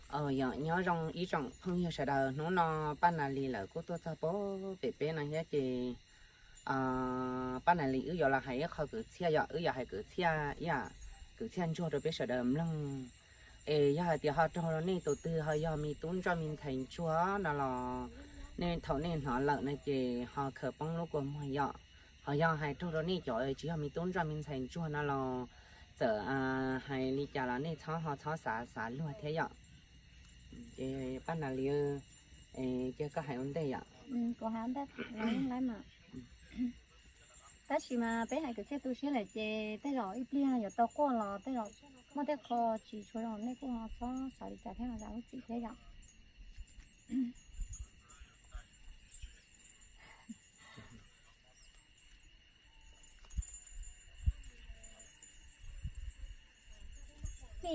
Yog nyob zoo ib tsoom phooj ywg sawv daws, hnub no Paj Nas Lis lawv kuj tuaj txog pem peb no thiab ces Paj Nas Lis wb yuav los hais ib qho kwv txhiaj yom, wb yuav hais kwv txhiaj ib yam kwv txhiaj ntsuag rau peb sawv daws mloog. Es yog hais tias ho raug rau nej tus twg ho yog me tub ntsoj me ntxhais ntsuag no los nej thaum nej hnov lawm no ces ho khaws poob lub kua muag yom. Ho yog hais raug rau nej cov tsis yog me tub ntsoj me ntxhais ntsuag no los txawm hais li cas los nej txhob ho txhob xav xav luag thiab yom. Ces Paj Nas Lis, ces koj hais ua ntej yom. Tab sis mas peb hais kwv txhiaj tu siab lawm ces tej zaum ib pliag yuav tau quaj los tej zaum muaj tej qho tsis tshua zoo nej kuj ho txhob xav li cas thiab los zam lub txim thiab yom. Ni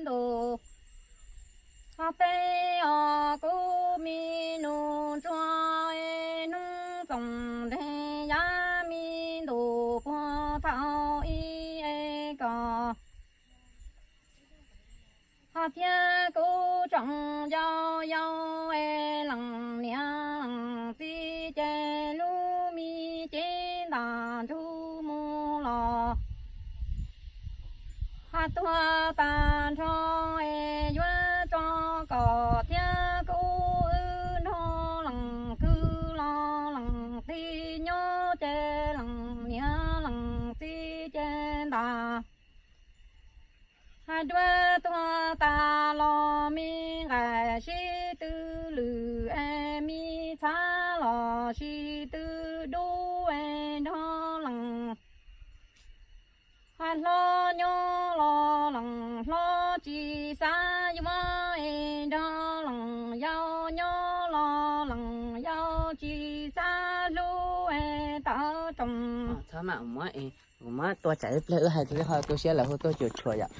ntu ho tej os kuv mi nus ntsuag hnub txoos nteeg yav mi ntu puag thaum ib es kos ho thiab kuv tsoom yau yau es leej niam leej txiv ces lub me cev ntaj ntsug mus los ho tuag tag nrho es yuav tso kom thiab kuv wb nrog leej kwv los leej tij nyob ces leej niam leej txiv ces ntag. Hais dua tuag tas los me nqaim sib tw lwm es me txhav los sib tw dub es nrog leej hais hlob nyob los leej hlob tsis xav yuav es nrog leej yau nyob los leej yau tsis xav hlub es tawv roos. Txhob mam muab, kuv muab tua tsam ib pliag wb hais txog ho tu siab lawv hu tuaj cuam tshuam yom.